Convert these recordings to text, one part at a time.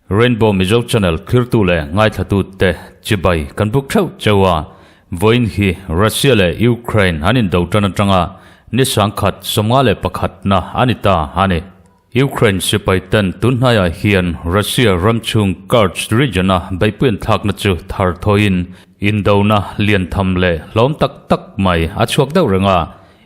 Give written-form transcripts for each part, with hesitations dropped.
Rainbow Mizo Channel thlirtu leh ngaithlatute chibai kan buk theuh cheu a, vawiin hi Russia leh Ukraine an indo tan atanga ni sangkhat 51 na a ni ta a ni. Ukraine sipai ten tun hnaiah hian Russia ram chhung Kursk region-a beihpuian thlakna chu thar thawiin indona lian tham leh hlawm tak tak mai a chhuak deuh reng a.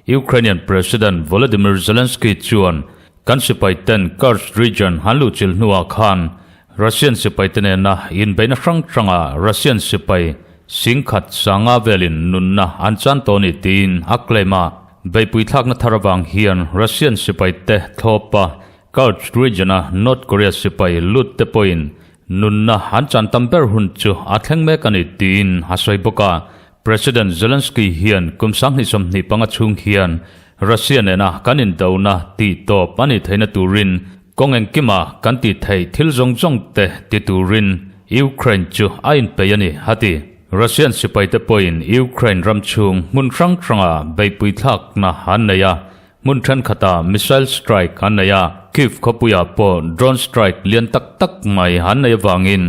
Ukrainian President Volodymyr Zelensky chuan kan sipai ten Kursk region an luhchilh hnuah khan Russian sipai te nena inbeihna hrang hranga Russian sipai singkhat sanga velin nunna an chan tawh a ni tiin a claim a. Beihpui thlakna thar avang hian Russian sipai te thlawpa Kursk region-a North Korea sipai lut te pawhin nunna an chan tam ber hun chu a thleng mek a ni tiin a sawi bawk a. President Zelensky hian kum 2025 chhung hian Russia nena kan indona tih tawp a nih theihna turin kawng engkima kan tih theih thil zawng zawng te ti turin Ukraine chu a inpeih a ni, a ti. Russian sipaite pawhin Ukraine ram chhung hmun hrang hranga beihpui thlakna an nei a, hmun thenkhatah missile strike an nei a, Kyiv khawpuiah pawh drone strike lian tak tak mai an nei avangin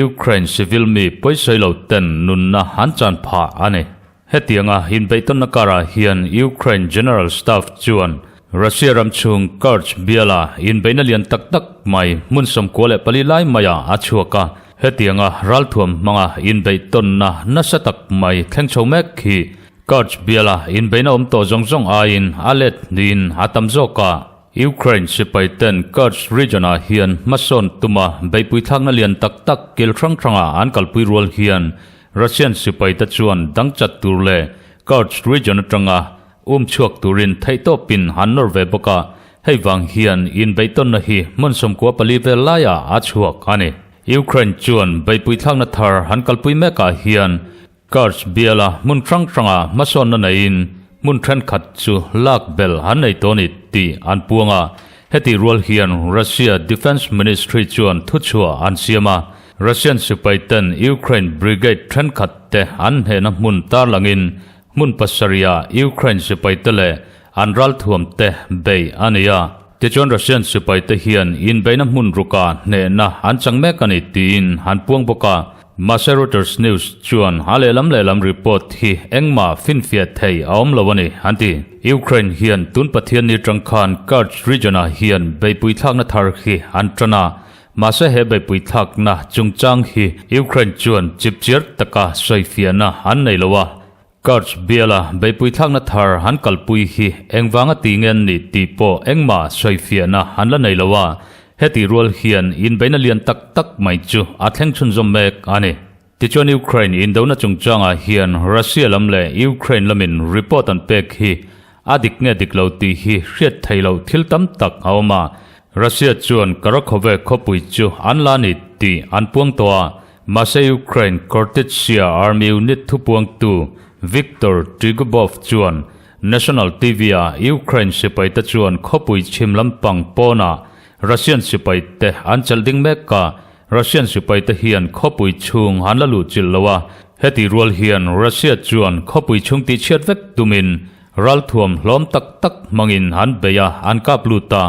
Ukraine civil mi pawisawi lo ten nunna an chan phah a ni. Hetianga inbeihtawnna karah hian Ukraine General Staff chuan Russia ram chhung Kursk biala inbeihna lian tak tak mai hmun 94 lai maiah a chhuak a, hetianga ralthuam hmanga inbeihtawnna nasa tak mai thleng chho mek hi Kursk biala inbeihna awm tawh zawng zawng aiin a let hnihin a tam zawk a. Ukraine sipai ten Kursk region-ah hian hmasawn tuma beihpui thlakna lian tak tak kil hrang hranga an kalpui rual hian Russian sipaite chuan dangchat tur leh Kursk region atanga Um chhuak turin theihtawpin an nawr ve bawk a, hei vang hian inbeihtawnna hi hmun 14 vel laiah a chhuak a ni. Ukraine chuan beihpui thlakna thar an kalpui mekah hian Kursk biala hmun hrang hranga hmasawnna neiin hmun thenkhat chu lak belh an nei tawh a ni tih an puang a, hetih rual hian Russia Defence Ministry chuan thuchhuah an siam a, Russian sipaiten Ukraine brigade thenkhat te an hnehna hmun tarlangin Hmun pasarihah Ukraine sipaite leh an ralthuamte bei a ni a. Tichuan Russian sipaite hian inbeihna hmun rukah hnehna an chang mek a ni tiin an puang bawk a. Mahse Reuters News chuan a lehlam lehlam report hi engmah finfiah thei a awm lo a ni an ti. Ukraine hian tun Pathianni tang khan Kursk region-ah hian beihpui thlakna thar hi an tan a. Mahse he beihpui thlakna chungchang hi Ukraine chuan chipchiar taka sawifiahna an nei lo a. Kursk biala beihpui thlakna thar an kalpui hi engvanga ti nge an nih tih pawh engmah sawifiahna an la nei lo a, hetih rual hian inbeihna lian tak tak mai chu a thleng chhunzawm mek a ni. Tichuan Ukraine indona chungchangah hian Russia lam leh Ukraine lamin report an pek hi a dik nge dik lo tih hi hriat theih loh thil tam tak a awm a. Russia chuan Karakhove khawpui chu an la ni tih an puang tawh a, mahse Ukraine Khortytsia Army unit thupuangtu Viktor Trigubov chuan National TV-ah Ukraine sipaite chuan khawpui chhim lampang pawnah Russian sipaite an chelh ding mek a, Russian sipaite hian khawpui chhung an la luh chilh lo a, heti rual hian Russia chuan khawpui chhung tihchhiat vek tumin ralthuam hlawm tak tak hmangin an bei a, an kap lut a,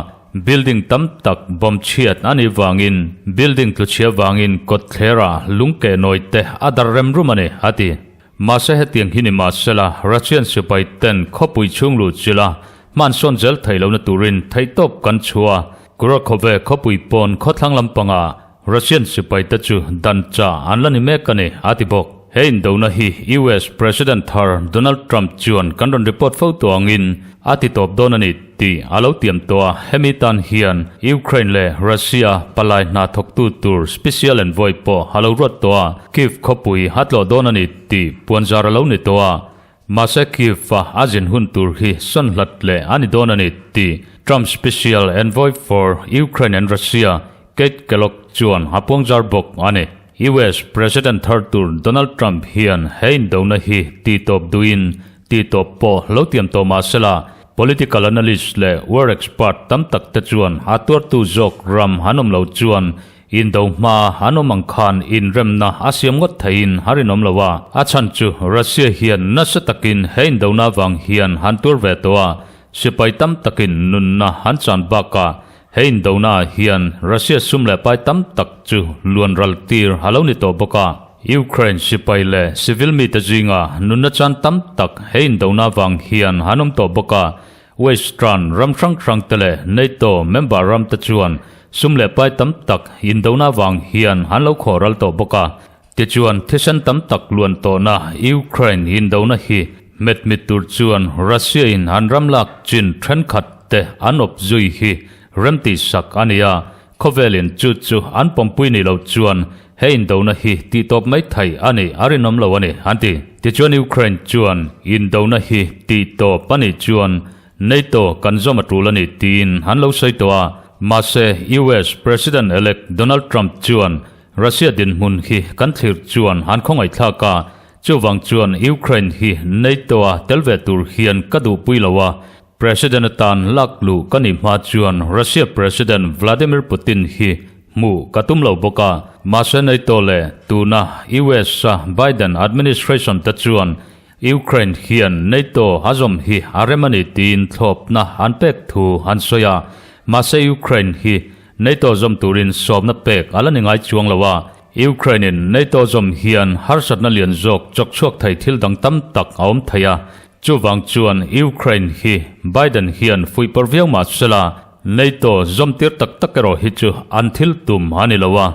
building tam tak bomb chhiat a nih vangin building tluchhia vangin kawtthlera lungkeh nawi te a dar rem rum a ni, a ti. Mahse hetiang hi ni mahsela Russian sipai ten khawpui chhung luh chilh a, hmansawn zel theih lohna turin theihtawp kan chhuah a, Kurakhove khawpui pawn khawthlang lampanga Russian sipaite chu dan cha an la ni mek a ni, a ti bawk. He indona hi US President thar Donald Trump chuan kan rawn report fo tawh angin a ti tawp dawn a ni tih a lo tiam tawh a, hemi tan hian Ukraine leh Russia palai hna thawktu tur special envoy pawh a lo ruat tawh a, Kyiv khawpui a tlawh dawn a ni tih puanzar a lo ni tawh a. Mahse Kyiv-a a zin hun tur hi sawn hlat leh a ni dawn a ni tih Trump Special Envoy for Ukraine and Russia Keith Kellogg chuan a puangzar bawk a ni. US President thar tur Donald Trump hian he indona hi tihtawp duhin tihtawp pawh lo tiam tawh mah sela, political analyst leh war expert tam tak te chuan a tuartu zawk ram an awm lo chuan. Indo hma an awm ang khan inremna a siam ngawt theihin a rinawm lo a, a chhan chu Russia hian nasa takin he indona vang hian han tur ve tawh a, sipai tam takin nunna an chan bakah he indona ah hian Russia sum leh pai tam tak chu luan ral tir a lo ni tawh bawk a. Ukraine sipai leh civil mite zinga nunna chan tam tak he indona vang hian an awm tawh bawk a, Western ram hrang hrang te leh NATO member ram te chuan sum leh pai tam tak indona vang hian an lo khawh ral tawh bawk a. Tichuan thisen tam tak luan tawhna Ukraine indona hi hmet mit tur chuan Russia in an ram lak chin thenkhat te an awp zui hi remtih sak a ni a. Khawvelin chu chu an pawmpui ni lo chuan he indona hi tihtawp mai thei a nih a rinawm lo a ni, an ti. Tichuan Ukraine chuan indona hi tihtawp a nih chuan NATO kan zawm a tul a ni tiin an lo sawi tawh a. Mahse US President-elect Donald Trump chuan Russia dinhmun hi kan thlir chuan an khawngaihthlak a, chuvang chuan Ukraine hi NATO-a tel ve tur hian ka duhpui lo a, President atan lak luh ka nih hma chuan Russia President Vladimir Putin hi hmuh ka tum lo bawk a, mahse NATO leh tuna US-a Biden administration te chuan Ukraine hian NATO a zawm hi a rem a ni tiin thlawpna an pek thu an sawi a, mahse Ukraine hi NATO zawm turin sawmna pek a la ni ngai chuang lo a, Ukraine-in NATO zawm hian harsatna lian zawk chawk chhuak thei thil dang tam tak a awm thei a, Chuvang chuan Ukraine hi Biden hian fuihpawrh viau mah sela, NATO zawmtir tak tak erawh hi chu an thil tum a ni lo a,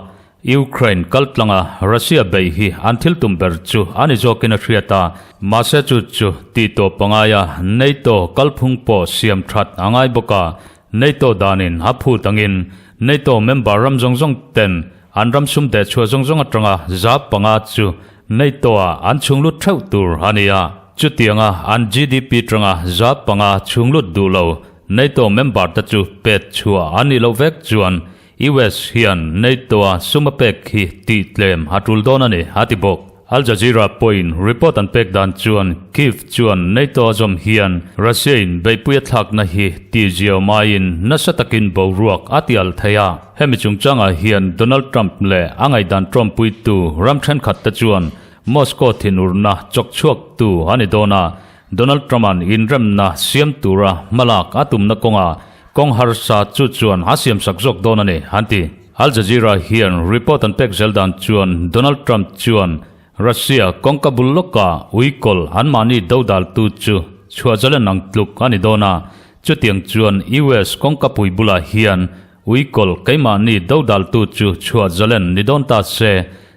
Ukraine kaltlanga Russia beih hi an thil tum ber chu a ni zawkin a hriat a, mahse chu chu tih tawp pangaia NATO kalphung pawh siam that a ngai bawk a, NATO danin a phut angin NATO member ram zawng zawng ten an ram sum dehchhuah zawng zawng atanga 5% chu NATO-ah an chhunglut theuh tur a ni a, chutianga an GDP tanga 5% chhunglut duh lo NATO member te chu pet chhuah a nih loh vek chuan US hian NATO-a sum a pek hi tih tlem a tul dawn a ni, a ti bawk. Al Jazeera pawhin report an pek dan chuan Kyiv chuan NATO a zawm hian Russia-in beihpui a thlakna hi tih ziau maiin nasa takin boruak a ti alh thei a. Hemi chungchangah hian Donald Trump leh a ngaihdan tawmpuitu ram thenkhat te chuan Moscow thinurna chawk chhuaktu a ni dawn a, Donald Trump-a'n inremna siam tura hmalak a tumna kawngah kawng harsa chu chuan a siamsak zawk dawn a ni, an ti. Al Jazeera hian report an pek zel dan chuan Donald Trump chuan Russia kawngka bul lawkah uikawl anmahni dodaltu chu chhuahzalen ang tluk a ni dawn a, chutiang chuan US kawngka pui bulah hian uikawl keimahni dodaltu chu chhuahzalen ni dawn ta se,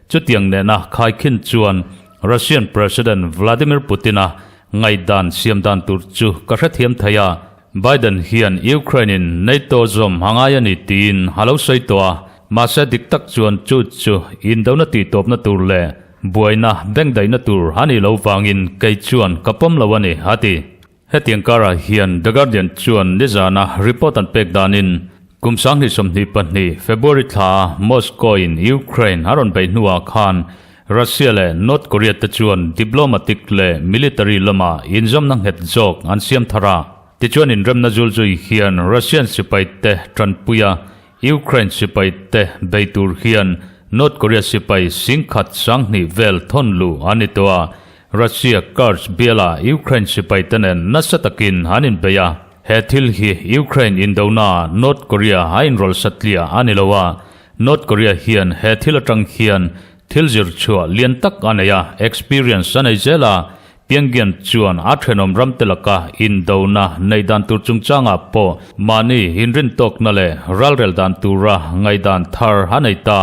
chutiang nena khaikhin chuan Russian President Vladimir Putin-a ngaihdan siam dan tur chu ka hrethiam thei a. Biden hian Ukraine-in NATO zawm a ngai a ni tiin a lo sawi tawh a, mahse dik tak chuan chu chu indona tihtawpna tur leh buaina bengdaihna tur a nih loh vangin kei chuan ka pawm lo a ni, a ti. Hetiang karah hian The Guardian chuan nizana report an pek danin kum 2022 February thlaa Moscow-in Ukraine a rawn beih hnuah khan Russia leh North Korea te chuan diplomatic leh military lama inzawmna nghet zawk an siam thar a. Tichuan inremna zulzui hian Russian sipai te tanpui a, Ukraine sipai te bei tur hian North Korea sipai 10,000 20,000 vel thawn luh an ni tawh a. Russia Kursk biala Ukraine sipai te nen nasa takin an inbei a. He thil hi Ukraine indona North Korea a inrawlh satliah a ni lo a, North Korea hian he thil atang hian thil zir chhuah lian tak a nei a, experience a nei zel a, Pyongyang chuan a thenawm ram te laka indona neih dan tur chungchangah pawh mahni inrintawkna leh ralrel dan tura ngaihdan thar a nei ta.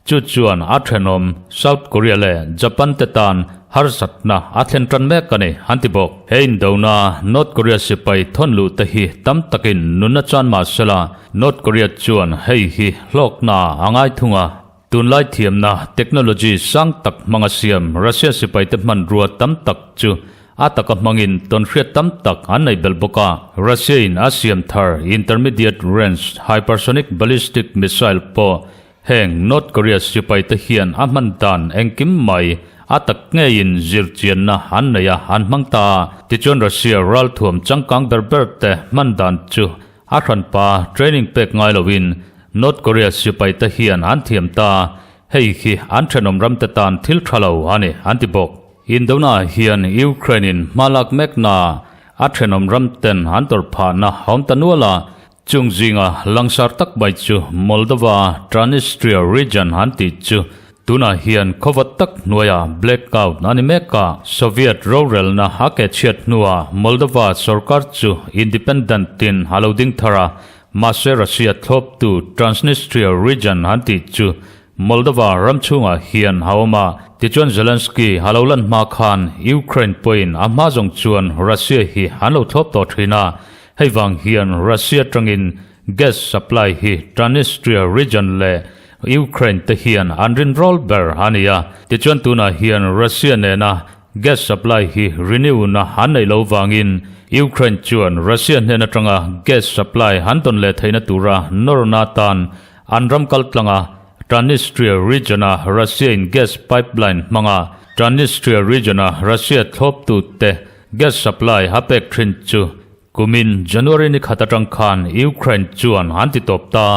Chu chuan a thenawm South Korea leh Japan te tan harsatna a thlen tan mek a ni, an ti bawk. He indona North Korea sipai thawn luh te hi tam takin nunna chan mah sela, North Korea chuan hei hi hlawkna a ngai thung a. Tunlai thiamna, technology, sang tak hmanga siam Russia sipaite hmanrua tam tak chu a taka hmangin tawnhriat tam tak an nei belh bawk a. Russia-in a siam thar intermediate range hypersonic ballistic missile pawh heng North Korea sipaite hian a hman dan engkim mai a tak ngeiin zirchianna an nei a, an hmang ta a. Tichuan Russia ralthuam changkang ber ber te hman dan chu A hranpa training pek ngai loin North Korea sipaite hian an thiam ta a, hei hi an thenawm ramte tan thil tha lo a ni, an ti bawk. Indona hian Ukraine-in hma lak meknaah a thenawm ramten an tawrh phahna a awm ta nual a, chung zinga langsar tak mai chu Moldova Transnistria region an tih chu tunah hian khawvat tak hnuaia blackout a ni mek a. Soviet rorelna a ke chhiat hnuah Moldova sorkar chu independent-in a lo ding thar a, mahse Russia thlawptu Transnistria region an tih chu Moldova ram chhungah hian a awm a, tichuan Zelensky a lo lan hma khan Ukraine pawhin a hma zawng chuan Russia hi an lo thlawp tawh thin a, hei vang hian Russia tangin gas supply hi Transnistria region leh Ukraine te hian an rin rawl ber a ni a, tichuan tunah hian Russia nena gas supply hi renew na an neih loh vangin Ukraine chuan Russia hnen atanga gas supply an dawn leh theihna tura nawrna atan An ram kal tlanga Transnistria region-a Russia-in gas pipeline hmanga Transnistria region-a Russia thlawptute gas supply a pek thin chu kumin January ni khat atang khan Ukraine chuan an ti tawp ta.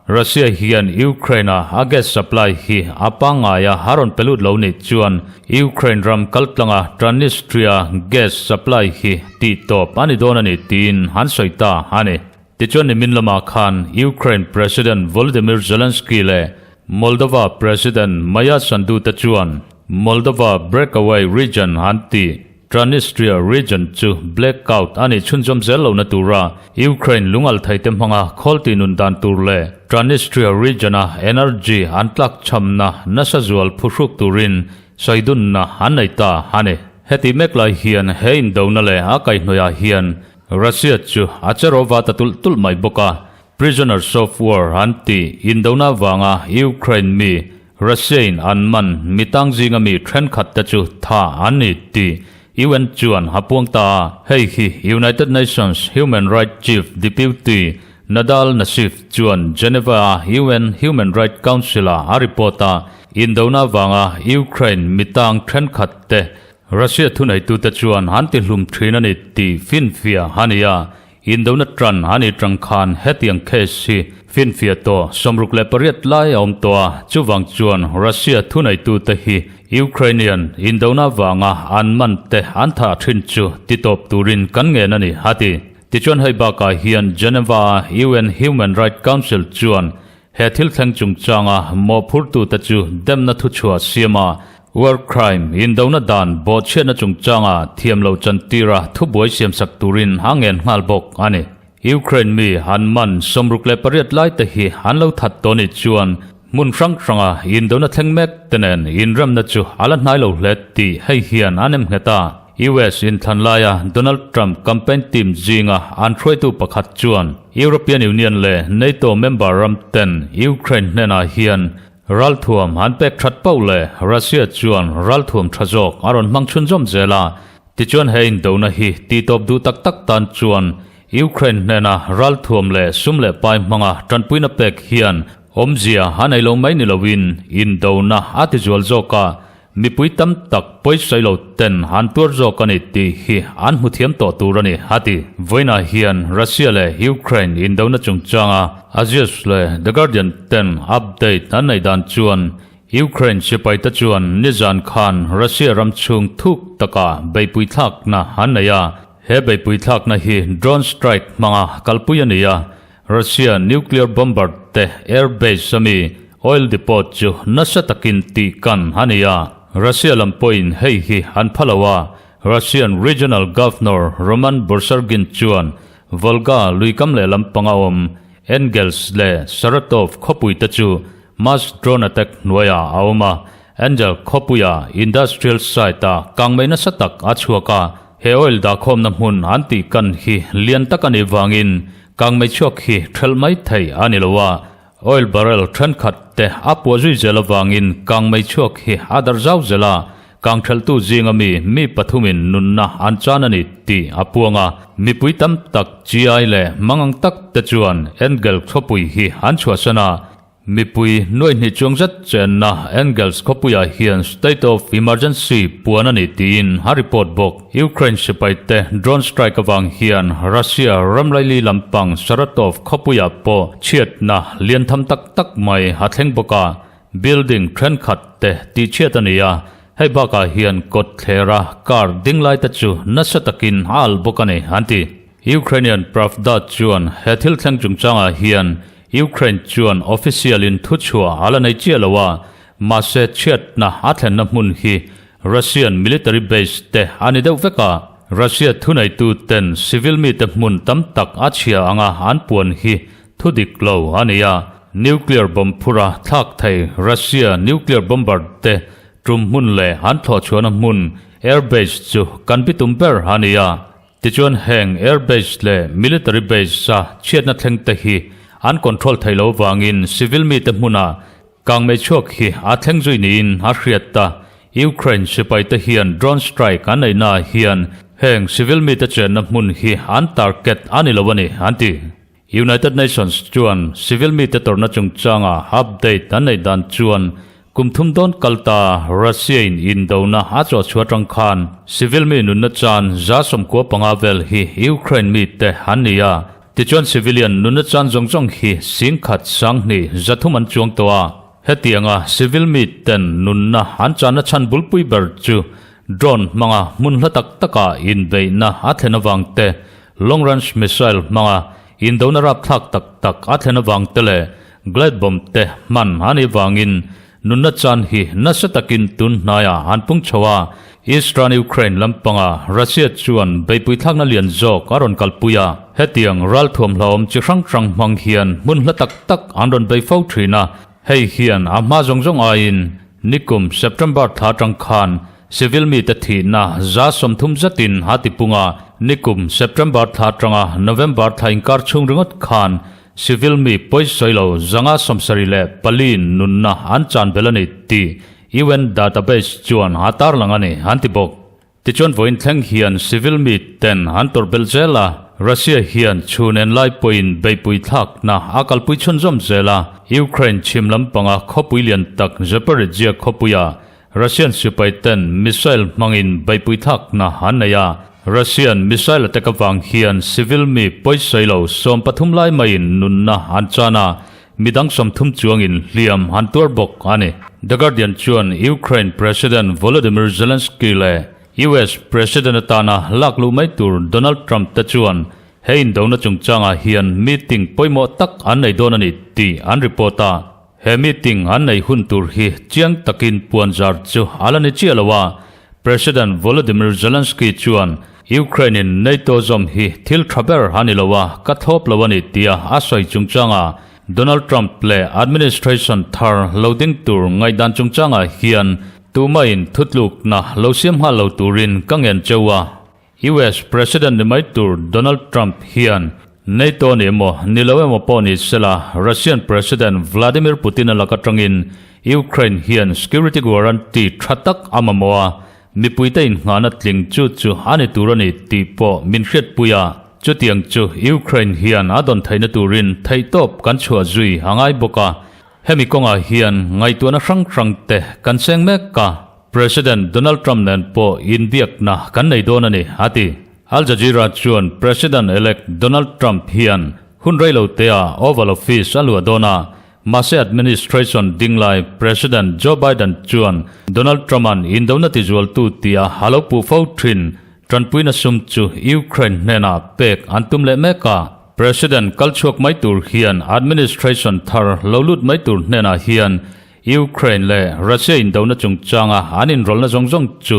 Russia hian Ukraine-a a gas supply hi a pangngaia a rawn pe lut lo nih chuan Ukraine ram kal tlanga Transnistria gas supply hi tih tawp a ni dawn a ni tiin an sawi ta a ni. Tichuan nimin lamah khan Ukraine President Volodymyr Zelensky leh Moldova President Maia Sandu te chuan Moldova breakaway region an tih Transnistria region chu blackout a nih chhunzawm zel lohna tura Ukraine lungal theite hmanga khawl tih nun dan tur leh Transnistria region-a energy an tlakchhamna nasa zual phuhruk turin sawidunna an nei ta a ni. Heti mek lai hian he indona leh a kaihhnawihah hian Russia chu a che rawva ta tulh tulh mai bawk a, prisoners of war an tih indona vanga Ukraine mi Russia-in an man mi tang zinga mi thenkhat te chu tha an ni tih UN chuan a puang ta a. Hei hi United Nations Human Rights Chief Deputy Nadal Nassif chuan Geneva-a UN Human Rights Council-ah a report a, indona vanga Ukraine mi tang thenkhat te Russia thuneitute chuan an ti hlum thin a ni tih finfiah a ni a, indona tan a ni tang khan hetiang case hi finfiah tawh 68 lai a awm tawh a, chuvang chuan Russia thuneitute hi Ukrainian indona vanga an man te an thah thin chu ti tawp turin kan ngen a ni, a ti. Tichuan hei bakah hian Geneva-a UN Human Rights Council chuan He thil thleng chungchanga mawhphurtute chu demna thuchhuah siam a, war crime, indona dan bawhchhiatna chungchanga thiam lo chantira thubuai siamsak turin a ngen nghal bawk a ni. Ukraine mi an man 68 laite hi an lo that tawh nih chuan hmun hrang hranga indona thleng mek te nen inremna chu a la hnai lo hle tih hei hian a nem nghet a. US inthlan laia Donald Trump campaign team zinga an hruaitu pakhat chuan European Union leh NATO member ram ten Ukraine hnenah hian ralthuam an pek that pauh leh Russia chuan ralthuam tha zawk a rawn hmang chhunzawm zel a, tichuan he indona hi tihtawp duh tak tak tan chuan Ukraine hnena ralthuam leh sum leh pai hmanga tanpuina pek hian awmzia a nei lo mai ni loin indona a tizual zawk a. Mipui tam tak pawisawi lo ten an tuar zawk a ni tih hi an hmu thiam tawh tur a ni, a ti. Vawiinah hian Russia leh Ukraine indona chungchanga Axios leh The Guardian ten update an neih dan chuan Ukraine sipaite chuan nizan khan Russia ram chhung thuk takah beihpui thlakna an nei a, he beihpui thlakna hi drone strike hmanga kalpui a ni a, Russia nuclear bomber te air base ami oil depot chu nasa takin tih kan a ni a, Russia lam pawhin hei hi an pha lo a, Russian regional governor Roman Busargin chuan Volga luikam leh lampanga awm Engels leh Saratov khawpui te chu mass drone attack hnuaiah a awm a, Engel khawpuia industrial site ah kangmei nasa tak a chhuak a, he oil dahkhawmna hmun an tih kan hi lian tak a nih vangin Kangmei chhuak hi ṭhelh mai thei a ni lo a, oil barrel ṭhenkhat te a puah zui zel avangin kangmei chhuak hi a darh zau zel a, kang ṭhelhtu zinga mi mi pathumin nunna an chan a ni tih a puang a. Mipui tam tak chi ai leh mangang tak te chuan Engel khawpui hi an chhuahsan a. Mipui nuai hnih chuang zet chenna Engels khawpuiah hian state of emergency puan a ni tiin a report bawk. Ukraine sipaite drone strike avang hian Russia ramlaili lampang Saratov khawpuiah pawh chhiatna lian tham tak tak mai a thleng bawk a, building thenkhat te tihchhiat a ni a, hei bakah hian kawtthlera car ding lai te chu nasa takin a alh bawk a ni, an ti. Ukrainian Pravda chuan he thil thleng chungchangah hian Ukraine chuan official in thuchhuah a la nei chiah lo a, mahse chhiatna a thlenna hmun hi Russian military base te a ni deuh vek a. Russia thuneitu ten civil mite hmun tam tak a chhia anga an puan hi thu dik lo a ni a, nuclear bomb phura thlak thei Russia nuclear bomber te tum hmun leh an thlawhchhuahna hmun air base chu kan bitum ber a ni a. Tichuan heng air base leh military base a chhiatna thleng te hi an control theih loh vangin civil mite hmuna kangmei chhuak hi a thleng zui niin a hriat a. Ukraine sipai te hian drone strike an neihna ah hian heng civil mite chenna hmun hi an target a ni lo a ni an ti. United Nations chuan civil mite tawrhna chungchanga update an neih dan chuan kum thum dawn kal ta Russia-in indona a chawhchhuah atang khan civil mi nunna chan 95 vel hi Ukraine mite an ni a, tichuan civilian nunna chan zawng zawng hi 10,000 230 an chuang tawh a. Hetianga civil miten nunna an channa chhan bulpui ber chu drone hmanga hmun hla tak taka inbeihna a thlen avang te, Long-range missile hmanga indona rapthlak tak tak a thlen avang te leh glide bomb te hman a nih vangin nunna chan hi nasa takin tun hnaiah an pung chho a. Eastern Ukraine lampanga Russia chuan beihpui thlakna lian zawk a rawn kalpui a. Hetiang ralthuam hlauhawm chi hrang hrang hmang hian hmun hla tak tak an rawn bei fo thin a, hei hian a hma zawng zawng aiin Nikum September thla atang khan civil mite thihna 30 zetin a ti pung a, nikum September thla atanga November thla inkar chhung ringawt khan civil mi pawisawi lo 74 nunna an chan belh a ni tih UN database chuan a tarlang a ni, an ti bawk. Tichuan vawiin thleng hian civil mi ten an tawrh belh zel a, Russia hian chhun en lai pawhin beihpui thlakna a kalpui chhunzawm zel a, Ukraine chhim lampanga khawpui lian tak Zaporizhzhia khawpuia Russian sipai ten missile hmangin beihpui thlakna an nei a, Russian missile attack avang hian civil mi pawisawi lo 13 lai maiin nunna an chan a, midang 30 chuangin hliam an tuar bawk a ni. The Guardian chuan Ukraine President Volodymyr Zelensky leh US President atana lak luh mai tur Donald Trump te chuan he indona chungchangah hian meeting pawimawh tak an nei dawn a ni tih an report a. He meeting an nei hun tur hi chiang takin puanzar chu a la ni chiah lo a, President Volodymyr Zelensky chuan Ukraine-in NATO zawm hi thil tha ber a ni lo a, ka thlawp lo a ni tia a sawi chungchangah Donald Trump leh administration thar lo ding tur ngaihdan chungchangah hian tumahin thutlukna lo siam nghal lo turin ka ngen cheu a. US President ni mai tur Donald Trump hian NATO ni emaw ni lo emaw pawh ni sela Russian President Vladimir Putin a lak atangin Ukraine hian security guarantee tha tak a mamawh a, mipuite inngahna tling chu chu a ni tur a ni tih pawh min hriatpui a, chutiang chu Ukraine hian a dawn theihna turin theihtawp kan chhuah zui a ngai bawk a, hemi kawngah hian ngaihtuahna hrang hrang te kan seng mek a. President Donald Trump nen pawh inbiakna kan nei dawn a ni, a ti. Al Jazeera chuan President-elect Donald Trump hian hun rei lo teah Oval Office a luah dawn a, mahse administration ding lai President Joe Biden chuan Donald Trump-a'n indona tizualtu tia a lo puh fo thin tanpuina sum chu Ukraine hnenah pek an tum leh mek a. President kal chhuak mai tur hian administration thar lo lut mai tur hnenah hian Ukraine leh Russia indona chungchanga an inrawlhna zawng zawng chu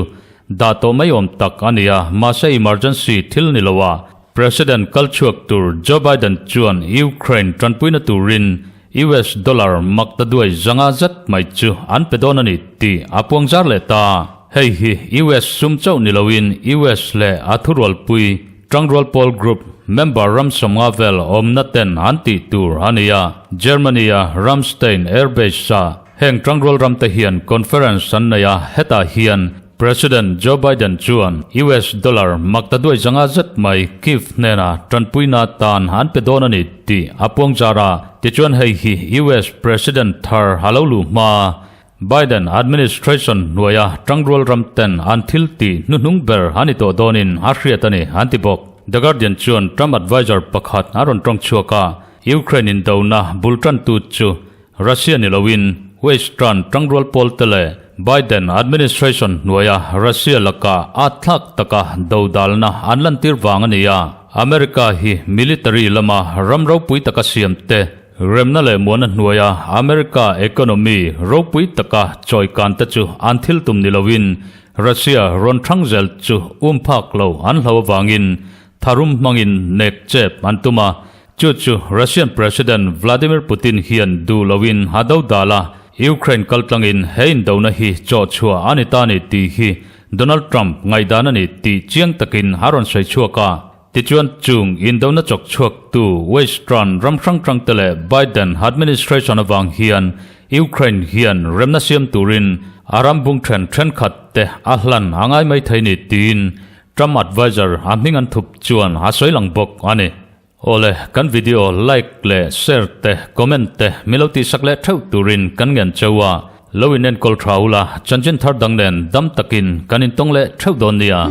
dah tawh mai awm tak a ni a, mahse emergency thil ni lo a, President kal chhuak tur Joe Biden chuan Ukraine tanpuina turin US dollar mak ta duai 500 zet mai chu an pe dawn a ni tih a puang zar leh ta. Hei hi US sum chauh ni loin US leh a thurualpui Tangrual Pawl Group member ram 50 vel awmna ten an tih tur a ni a, Germany-a Ramstein Air Base-a heng Tangrual ramte hian conference an nei a, hetah hian. President Joe Biden chuan US dollar makta duai zanga zet mai Kyiv hnena tanpuina tan an pe dawn a ni tih a puangzar a, tichuan hei hi US President thar a lo luh hma Biden administration hnuaia tangrual ram ten an thil tih hnuhnung ber a ni tawh dawnin a hriat a ni an ti bawk. The Guardian chuan Trump adviser pakhat a rawn tawng chhuak a, Ukraine indona bul tantu chu Russia ni loin Western tangrual pawl te leh Biden administration hnuaia Russia laka at thlak taka dodalna an lantir vang a ni a, America hi military lama ram ropui taka siam te, remna leh muana hnuaia America economy ropui taka chawikan te chu an thil tum ni loin Russia rawn thang zel chu um phak lo an hlo avangin tharum hmangin nek chep an tum a. Chu chu Russian President Vladimir Putin hian duh loin a do dal a, Ukraine kaltlangin he indona hi chawh chhuah a ni ta ni tih hi Donald Trump ngaihdan a ni tih chiang takin a rawn sawi chhuak a. Tichuan chung indona chawk chhuaktu Western ram hrang hrangte leh Biden administration avang hian Ukraine hian remna siam turin a ram bung then thenkhat te a hlan a ngai mai thei ni tiin Trump adviser a hming an thup chuan a sawi lang bawk a ni. Awle, kan video like leh share te, comment te min lo tihsak leh theuh turin kan ngen cheu a, lo in enkawl tha ula, chanchin thar dang nen dam takin kan intawng leh theuh dawn nia.